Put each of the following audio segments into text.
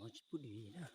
Tsis pub dim na.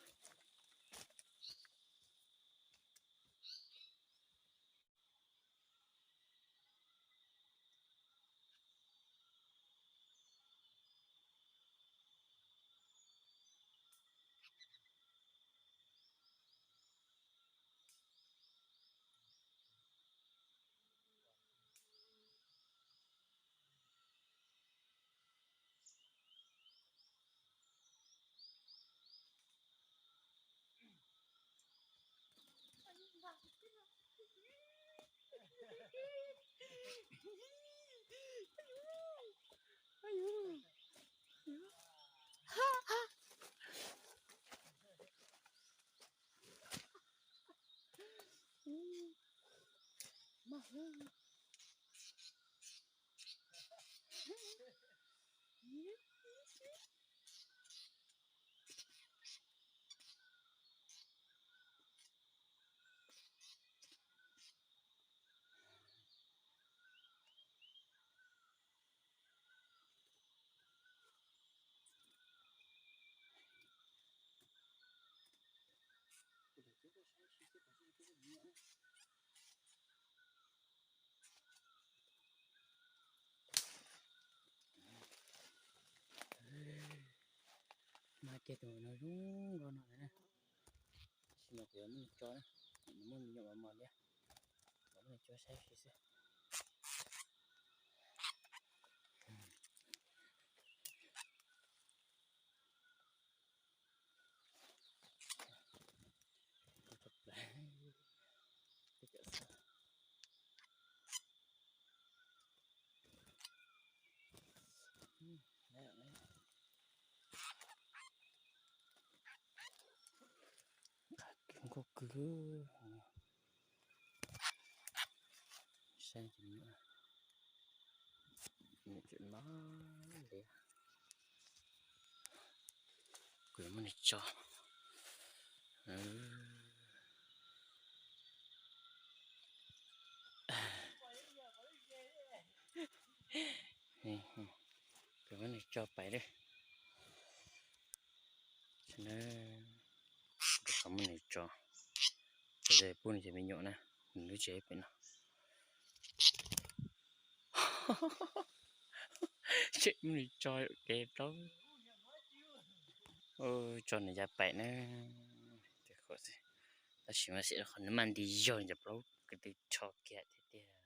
Mas kiag tus no zoo nkauj no na. Tab sis mas kuv yuav muab nws tso na, nws muaj me nyuam mos mos thiab. Kuv muab nws tso saib xwb. Qab kawg nkaus kawg. Saib ces me nyuam, me nyuam tseem mos li. Kuv yuav muab nws tso. Kuv muab nws tso pais lawm. Rau qhov muab nws tso, rau qhov pub nws cov me nyuam na, nws lub tsev pem no. Tseem muab nws tso kev plaub, tso nws cov pais na. Tab sis mas xij rau qhov nws maj nti yog nws cov plaub ko tw rho kiag tiag tiag.